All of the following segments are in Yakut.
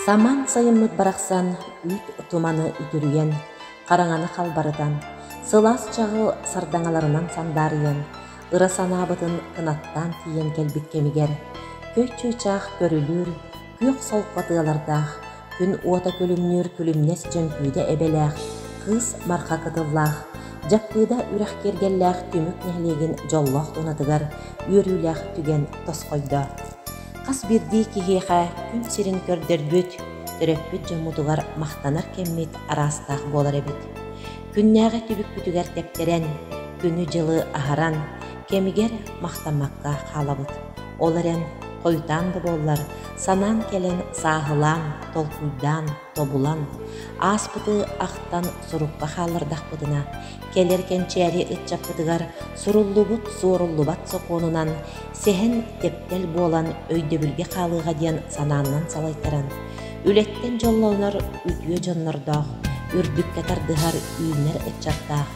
Самаан сайыммыт барахсан үүт туманы үтүрүйэн, хараҥаны халбарытан, сылаас чаҕыл сардаҥаларынан сандаарыйан, ыра санаабытын кынаттаан тиийэн кэлбит кэмигэр, көй чыычаах көрүлүүр, күөх солко тыалардаах, күн уота күлүмнүүр күлүмнэс дьөҥкүүдэ эбэлээх, кыыс марха кытыллаах, Дьаппыыда үрэх киэргэллээх Түмүк нэһилиэгин дьоллоох туонатыгар үөрүүлээх түгэн тосхойдо. Хас биирдии киһиэхэ күн сирин көрдөрбүт, төрөппүт дьоммутугар махтанар кэммит араастаах буолар эбит. Күннээҕи түбүкпүтүгэр тэптэрэн, күнү-дьылы аһаран, кэмигэр махтаммакка хаалабыт. Ол эрэн, хойутаан да буоллар, санаан кэлэн сааһылаан, толкуйдаан, тобулан, ааспыты ахтан сурукка хааллардахпытына, кэлэр кэнчээри ыччаппытыгар суруллубут суоруллубат сокуонунан сэһэн тэптэл буолан өйдөбүлгэ хаалыаҕа диэн санааннан салайтаран, үлэттэн дьоллонор үтүө дьоннордоох, үрдүккэ тардыһар үүнэр ыччаттаах,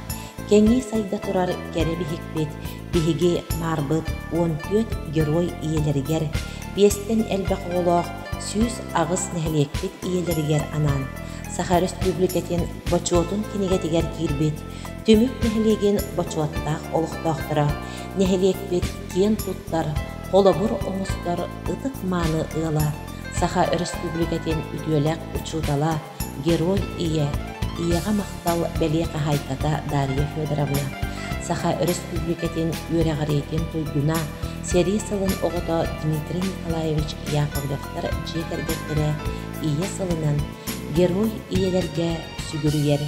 кэҥии сайда турар кэрэ биһикпит биһиги Маарбыт 14 герой ийэлэригэр, биэстэн элбэх оҕолоох 108 нэһилиэкпит ийэлэригэр анаан Саха Өрөспүүбүлүкэтин Бочуотун кинигэтигэр киирбит Түмүк нэһилиэгин бочуоттаах олохтоохторо, нэһилиэкпит киэн туттар, холобур оҥостор ытык-мааны ыала, Саха Өрөспүүбүлүкэтин үтүөлээх учуутала, Герой ийэ, Ийэҕэ махтал бэлиэ хаһаайката Дарья Федоровна, Саха Өрөспүүбүлүкэтин үөрэҕириитин туйгуна, сэрии сылын оҕото Дмитрий Николаевич Яковлевтар дьиэ кэргэттэрэ Ийэ сылынан Герой ийэлэргэ сүгүрүйэр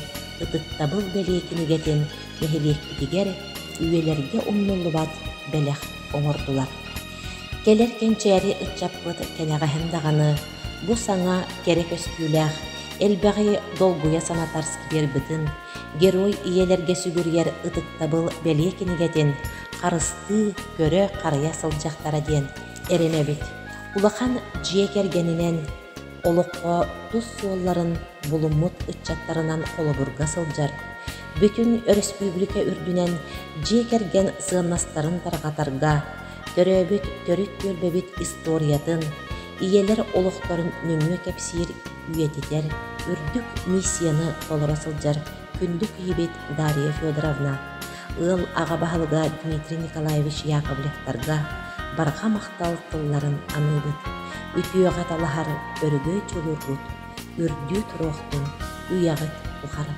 ытыктабыл бэлиэ кинигэтин нэһилиэкпитигэр үйэлэргэ умнуллубат бэлэх оҥордулар. Кэлэр кэнчээри ыччаппыт кэнэҕэһин даҕаны бу саҥа кэрэ көстүүлээх, элбэҕи долгуйа санатар сквербытын, Герой ийэлэргэ сүгүрүйэр ытыктабыл бэлиэ кинигэтин харыстыы, көрө-харайа сылдьахтара диэн эрэнэбит. Улахан дьиэ кэргэнинэн олоххо тус суолларын булуммут ыччаттарынан холобурга сылдьар, бүтүн өрөспүүбүлүкэ үрдүнэн дьиэ кэргэн сыаннастарын тарҕатарга, төрөөбүт төрүт түөлбэбит историятын, ийэлэр олохторун нөҥүө кэпсиир, үйэтитэр үрдүк миссияны толоро сылдьар күндү киһибит Дарья Федоровна, ыал аҕа баһылыга Дмитрий Николаевич Яковлевтарга барҕа махтал тылларын аныыбыт. Үтүөҕэ талаһар өрөгөй дьулуургут үрдүү туруохтун үйэҕит тухары.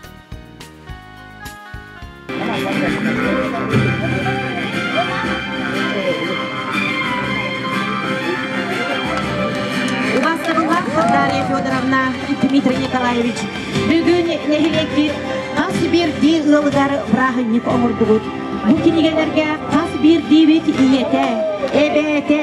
Убастабыллаах Дарья Федоровна, Дмитрий Николаевич, бүгүн нэһилиэкпит хас биирдии ыалыгар бырааһынньык оҥордубут. Бу кинигэлэргэ хас биирдиибит ийэтэ, эбээтэ,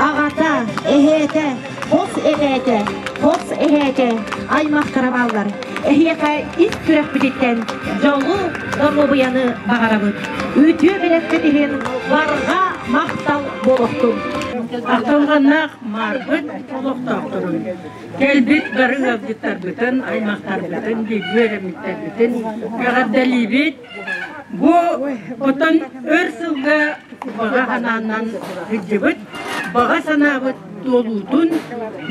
аҕата, эһээтэ, хос эбээтэ, хос эһээтэ аймахтара бааллар. Эһиэхэ ис сүрэхпититтэн дьолу, доруобуйаны баҕарабыт. Үтүө бэлэххит иһин барҕа махтал буолуохтун. Ахтылҕаннаах маарбыт олохтоохторун, кэлбит бары ыалдьыттарбытын, аймахтарбытын, бииргэ үөрэммиттэрбитин эҕэрдэлиибит. Бу отон өр сылга баҕа санаанан сылдьыбыт, баҕа санаабыт туолуутун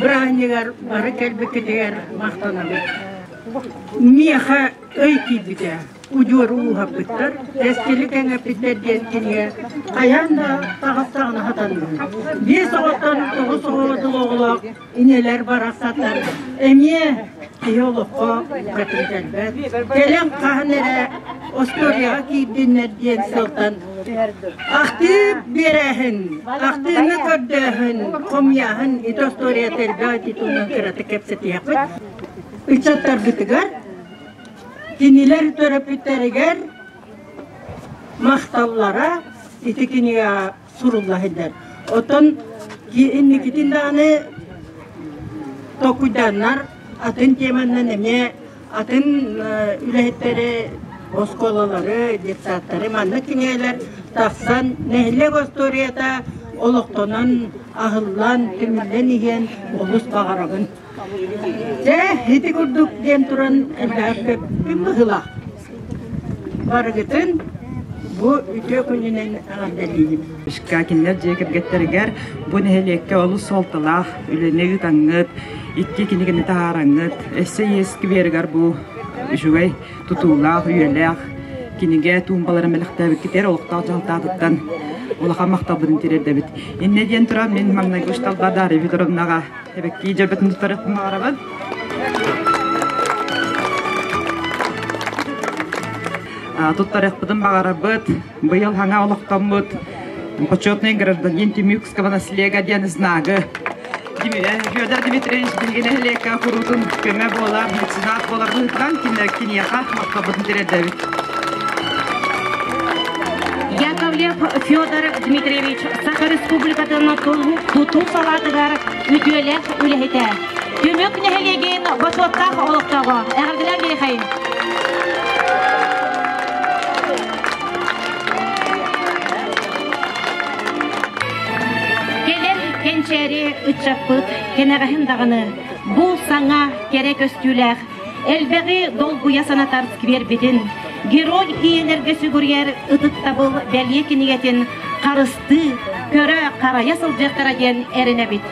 бырааһынньыгар бары кэлбиккитигэр махтанабыт. Миэхэ өй киирбитэ, удьуору ууһаппыттар, кэскили кэҥэппиттэр диэн кинигэ хайаан да таҕыстаҕына хатаныы. Биэс оҕоттон тоҕус оҕолоох Инэлэр барахсаттар эмиэ киһи олоххо букатын кэлбэт. Кэлэн хаһан эрэ остуоруйаҕа киирдиннэр диэн сылтан ахтыы биэрээһин, ахтыыны көрдөөһүн, хомуйааһын ити остуоруйата элбэх ити туһунан кыратык кэпсэтиэхпит. Ыччаттарбытыгар, кинилэр төрөппүттэригэр махталлара ити кинигэҕэ сурулла сылдьар. Оттон инникитин даҕаны толкуйдааннар атын теманан эмиэ атын үлэһиттэри, оскуолалары, детсадтары маннык кинигэлэр тахсан нэһилиэк остуоруйата олохтонон, аһыллан, түмүллэн иһиэн олус баҕарабын. Дьэ, ити курдук диэн туран элбэхпин быһыылаах. Барыгытын. Бу үтүө күнүнэн эҕэрдэлиибин. Ишка кинилэр дьиэ кэргэттэригэр бу нэһилиэккэ олус суолталаах үлэни ыытаҥҥыт, икки кинигэни таһаараҥҥыт, өссө иэс скверигэр бу үчүгэй тутуулаах, үйэлээх кинигэ туумбаларын бэлэхтээбиккитигэр олохтоох дьаһалтаатыттан улахан махталбытын тириэрдэбит. Иннэ диэн туран мин маҥнайгы учууталбар Дарья Федоровнаҕа эбэккии дьөрбөтүн туттарыахпын баҕарабын. Туттарыахпытын баҕарабыт. Быйыл хаҥа олохтоммут почетный гражданин Тюмюкского наслега диэн знагы Федор Дмитриевич биһиги нэһилиэккэ куруутун көмө буолар, меценат буолар быһыытынан киниэхэ махталбытын тириэрдэбит. Яковлев Федор Дмитриевич Саха Республикатын тутуу салаатыгар үтүөлээх үлэһитэ. Түмүк нэһилиэгин бочуоттаах олохтооҕо. Эҕэрдэлээн биэрэхэйин. Кэлэр кэнчээри ыччаппыт кэнэҕэһин даҕаны бу саҥа кэрэ көстүүлээх элбэҕи долгуйа санатар сквербитин, герой ийэлэргэ сүгүрүйэр ытыктабыл бэлиэ кинигэтин харыстыы, көрө, харайа сылдьыахтара диэн эрэнэбит.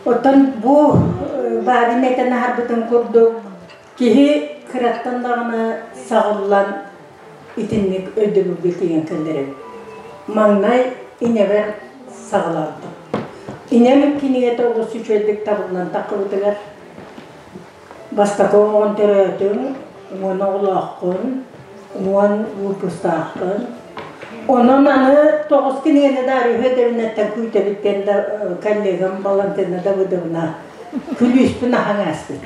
Оттон бу баарын этэн аһарбытын курдук киһи кыраттан даҕаны саҕыллан итинник өйдөбүлгэ тиийэн кэллэрин. Маҥнай инэбэр саҕалаабытым. Инэм кинигэтэ олус үчүгэйдик табыллан таххыбытыгар бастакы оҕоҕун төрөөтүҥ, уон оҕолооххун, уон выпустааххын. Онон аны тоҕус кинигэни Дарья Федоровнаттан күүтэбит диэн да коллегам Валентина Давыдовна күлүүспүн аһаҥ ааспыт.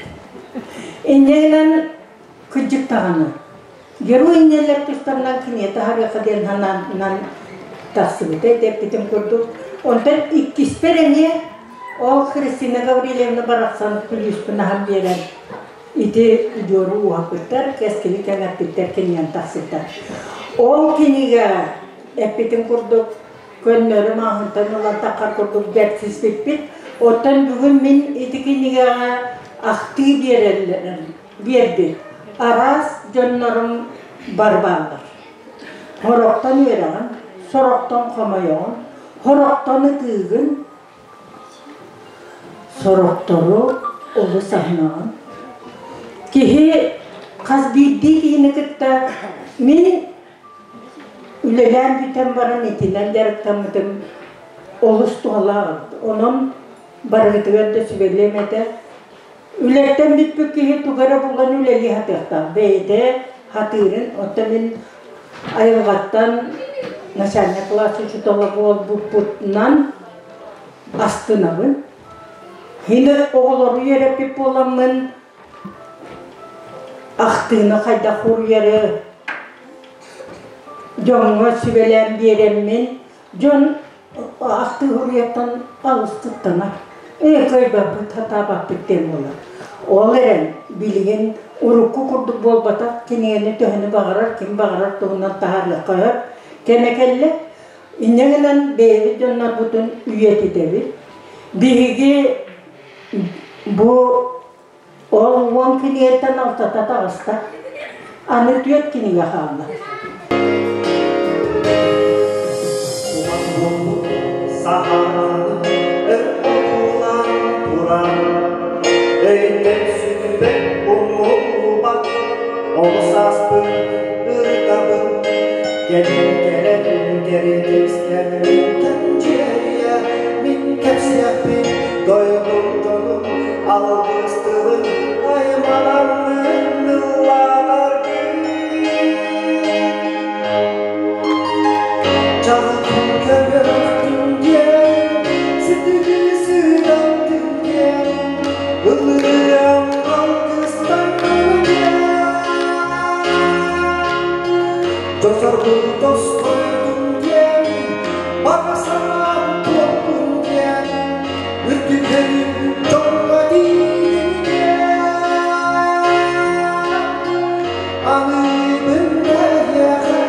Инньэ гынан кырдьык даҕаны Герой иннэлэр тустарынан кинигэ таһаарыахха диэн санаанан тахсыбыта эппитим курдук. Онтон иккиспэр эмиэ ол Христина Гаврильевна барахсан күлүүспүн аһан биэрэн ити удьуору уһаппыттар, кэскили кэҥэппиттэр кинигэн тахсыбыттар. Ол кинигэ эппитим курдук көннөрү маҕаһыынтан ылан таххар курдук бэрсиспиппит. Оттон бүгүн мин ити кинигэҕэ ахтыы биэрэллэр биэрбит араас дьоннорум барбааллар. Сорохтон үөрэҕин, сорохтон хомойоҕун, сорохтон ытыыгын, сорохтору олус аһынаҕын. Киһи хас биирдии киһини кытта мин үлэлээн бүтэн баран итинэн дьарыктаммытым олус туһалаах эбит. Онон барыгытыгар да сүбэлиэм этэ. Үлэттэн бүппүт киһи тугу эрэ булан үлэлии сатыахтаах. Бэйэтэ сатыырын, оттон мин айылҕаттан начальник класс учуутала буолбуппутунан астынабын. Хин оҕолору үөрэппит буоламмын ахтыыны хайдах уруйары дьоҥҥо сүбэлээн биэрэммин, дьон ахтыы уруйаттан алыс туттанар. Ээ, кыайбаппыт, сатаабаппыт диэн буолар. Ол эрэн, билигин урукку курдук буолбатах, кинигэни төһөнү баҕарар, ким баҕарар туһунан таһаарыахха сөп. Кэмэ кэллэ. Инньэ гынан бэйэбит дьоннорбутун үйэтитэбит. Биһиги бу ол 10 кинигэттэн алтата таҕыста. Аны түөрт кинигэ хаалла. Сахалары өр отуулаан туран, өйтөн сүппэт умнуллубат, олус ааспыт ырытабын, кэлин кэлэн кэрдиискэ мин дьиэйэ, мин кэпсиэхпин дойдум дьонум алгыс тылын айманаммын ыллаатаргын. Чаҕытын көрүөхтүн диэн, сүтүгү сыыдамтын диэн, ыллыам алгыстарбын диэн. Дьосорбун тосхойдум диэн, баҕа санаам туоллун диэн, үрдүкэрим дьоҥҥо диин диэн. Аныыбын эһиэхэ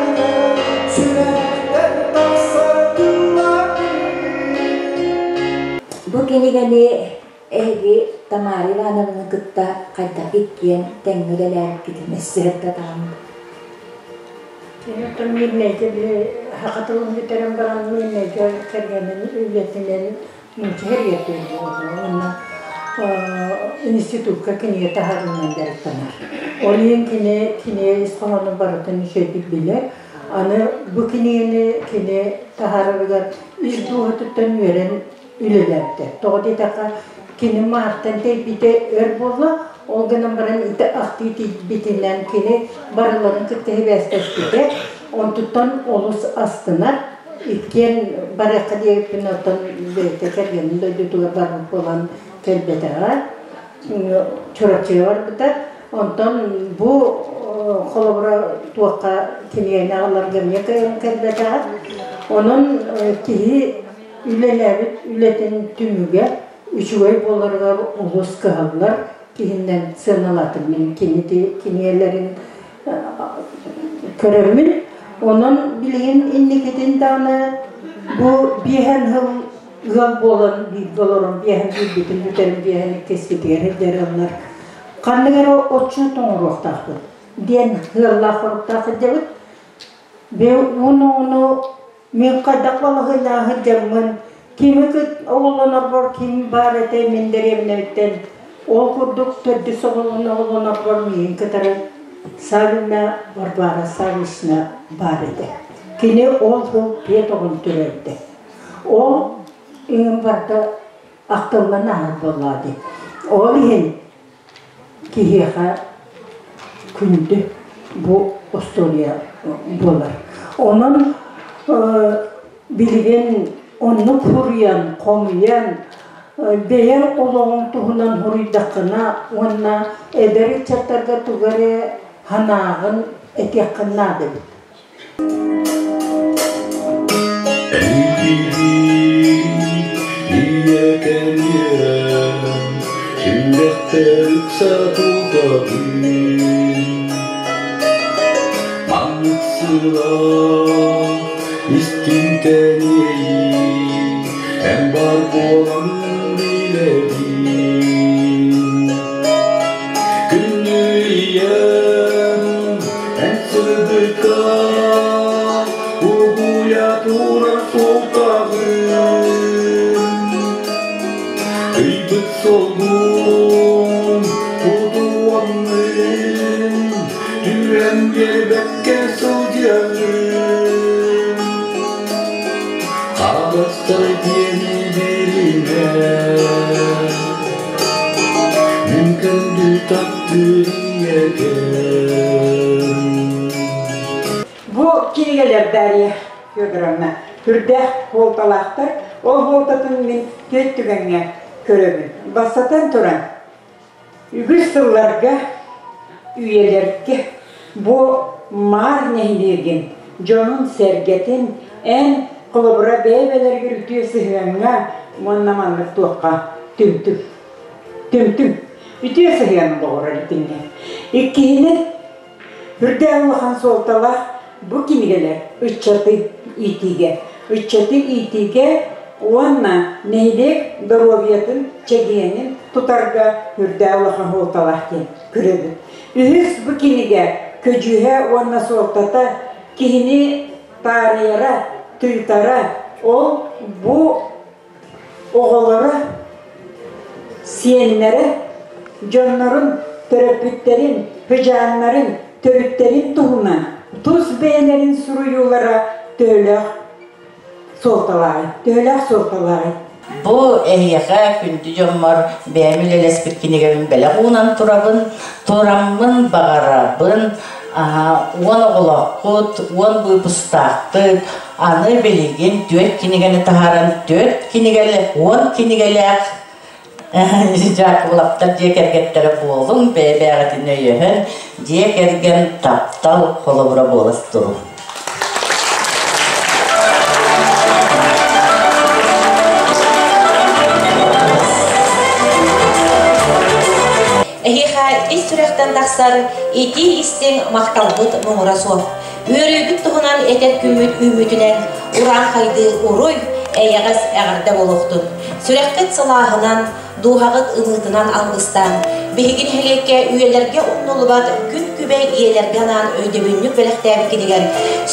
сүрэхтэн тахсар тылларгын. Бу кинигэни эһиги Тамара Ивановнаны кытта хайдах иккиэн тэҥҥэ үлэлээбиккитин өссө ырытатаҕын? Оттон Мирнэйгэ били саха тылын бүтэрэн баран Мирнэйгэ кэргэнин үлэтинэн нуучча иһэргэртиир буолла уонна институкка кинигэ таһаарыынан дьарыктанар. Ол иһин кини кинигэ ис хоһоонун барытын үчүгэйдик билэр. Аны бу кинигэни кини таһаарарыгар ис дууһатыттан үөрэн үлэлээбитэ. Тоҕо диэтэххэ, кини маартан тэйбитэ өр буолла, ол гынан баран ити ахтыы тиийбитинэн кини барыларын кытта сибээстэспитэ, онтуттан олус астынар. Иккиэн барыахха диэбиппин оттон бэйэтэ кэргэнин дойдутугар барбыт буолан кэлбэтэҕэ. Чурапчыга барбыта. Онтон бу холобура туохха кинигэни аҕаларга эмиэ кыайан кэлбэтэҕэ. Онон киһи Үлэлээбит үлэтин түмүгэ үчүгэй буоларыгар олус кыһаллар киһинэн сыаналаатым мин кини кинигэлэрин көрөммүн. Онон билигин инникитин даҕаны бу биэһэн сыл ыал буолан бииргэ олорон биэһэн биирбитин бүтэрин биэһэн иккиспитигэр сылдьараллар. Ханнык эрэ отчуот оҥоруохтаахпыт диэн ыаллаах-хоруктаах сылдьабыт. Бу уну Мин хайдах балаһыанньаҕа сылдьаммын, кими оҕолонорбор ким баар этэй мин дэриэбинэбиттэн ол курдук төрдүс оҕолонорбор миигин кытары Савина Варвара Саввична баар этэ. Кини ол сыл пиэт оҕону төрөөбүтэ. Ол иһин барыта ахтыллан ааһар буоллаҕа дии. Ол иһин киһиэхэ күндү бу остуоруйа буолар. Онон билигин оннук суруйан, хомуйан, бэйэҥ олоҕуҥ туһунан суруйдаххына уонна эдэр ыччаттарга тугу эрэ санааҕын этиэххин наада эбит. Ийэкэниэм, сүрэхтэр ыкса тутабын. Маннык сылаа истиҥтэн иэйии, эн бар буолан билэбин. Күндү ийэм, эн сырдыкка угуйа турар суолтаҕын. Ыйбыт солбуун тутуоммун, түһэн биэрбэккэ сылдьыаҕым. Хаҕыстар диэни билимэ, Мин күндү таптыыр Бу кинигэлэр Дарья Федоровна сүрдээх суолталаахтар. Ол суолтатын мин түөрт түгэҥҥэ көрөбүн. Бастатан туран, үгүс сылларга, үйэлэргэ бу Маар нэһилиэгин дьонун-сэргэтин эн холобура бэйэ-бэйэлэригэр үтүө сыһыаҥҥа уонна маннык туохха Түмтүм. Түмтүм. Үтүө сыһыан олоҕурар итиннэ. Иккиһинэн, үрдээх улахан суолталаах бу кинигэлэр ыччаты иитиигэ. Ыччаты иитиигэ уонна нэһилиэк доруобуйатын чэгиэнин тутарга үрдээх улахан суолталаах диэн көрөбүт. Үһүс бу кинигэ көдьүүһэ уонна суолтата киһини таарыйара, тыытара, ол бу оҕолоро, сиэннэрэ дьоннорун, төрөппүттэрин, сыдьааннарын, төрүттэрин туһунан тус бэйэлэрин суруйуулара төһөлөөх суолталааҕый? Төһөлөөх суолталааҕый? Бу эһиэхэ күндү дьоммор бэйэм үлэлэспит кинигэбин бэлэх уунан турабын, тураммын баҕарабын, 10 оҕолооххут, 10 выпустаахпыт, аны билигин 4 кинигэни таһааран 4 кинигэлээх, 10 кинигэлээх Дьаакыбылаптар дьиэ кэргэттэрэ буолуҥ, бэйэ-бэйэҕитин өйөһөн, дьиэ кэргэн таптал холобура буола туруҥ. Эһиэхэ ис сүрэхтэн тахсар итии-истиҥ махталбыт муҥура суох. Үөрүүбүт туһунан этэр күммүт үүммүтүнэн урааҥхайдыы уруй, эйэҕэс эҕэрдэ буолуохтун. Сүрэххит сылааһынан, дууһаҕыт ымыытынан алгыстаан, биһиги нэһилиэккэ үйэлэргэ умнуллубат күн күбэй ийэлэргэ анаан өйдөбүнньүк бэлэхтээбиккитигэр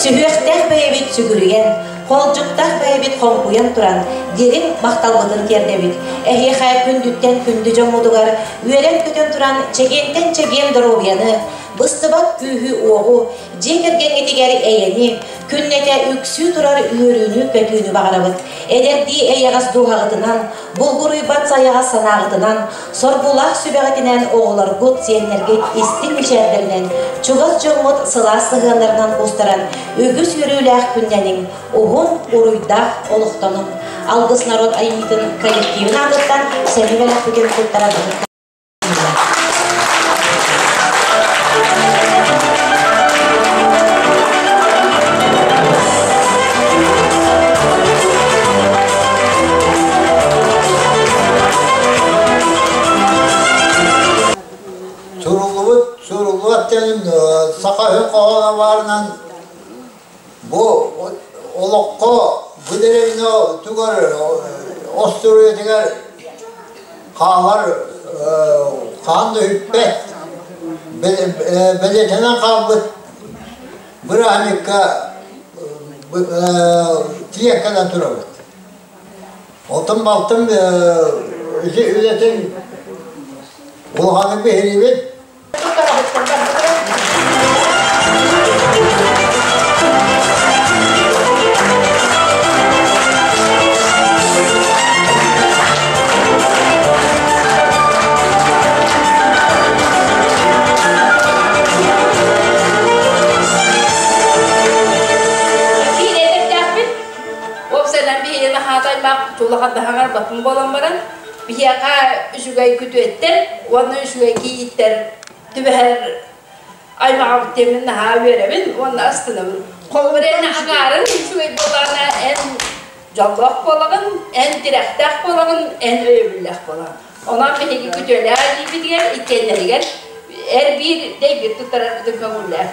сүһүөхтээх бэйэбит сүгүрүйэн, холдьуктаах бэйэбит хоҥкуйан туран, дириҥ махталбытын тиэрдэбит. Эһиэхэ күндүттэн күндү дьоммутугар үөрэн-көтөн туран чэгиэнтэн чэгиэн доруобуйаны, быстыбат күүһү-уоҕу, дьиэ кэргэҥҥитигэр эйэни, күннэтэ үксүү турар үөрүүнү-көтүүнү баҕарабыт. Эдэрдии эйэҕэс дууһаҕытынан, булгуруйбат сайаҕас санааҕытынан, соргулаах сүбэҕитинэн оҕолоргут, сиэннэргит истиҥ мичээрдэринэн, чугас дьоммут сылаас сыһыаннарынан куустаран, үгүс үөрүүлээх күннэниҥ, уһун, уруйдаах олохтонуҥ. Алгыс народ айымньытын коллективын аатыттан сэмэй бэлэхпитин туттарабыт. Суруллубут, суруллубат диэн саха үһүн хоһооно баарынан бу олоххо бу дэриэбинэ тугар остуоруйатыгар хаалар хаан да үппэт бэлиэтэнэн хаалбыт бырааһынньыкка тиийэн кэлэн турабыт. Оттон балтым ити үлэтин улаханнык биһириибин. Уопсайынан биһиги хаатаймах тулахардаһаҥар батын буолан баран, биһиэхэ үчүгэй күтүөттэр уонна үчүгэй кийииттэр түбэһэр аймаҕабыт диэммин наһаа үөрэбин уонна астынабын. Холобур, эн аҥаарын үчүгэй буоллаҕына, эн дьоллоох буолаҕын, эн тирэхтээх буолаҕын, эн өйөбүллээх буолаҕын. Онон биһиги күтүөлээх илиибитигэр иккиэннэригэр эр биир дэйбит туттарарбытын көҥүллээх.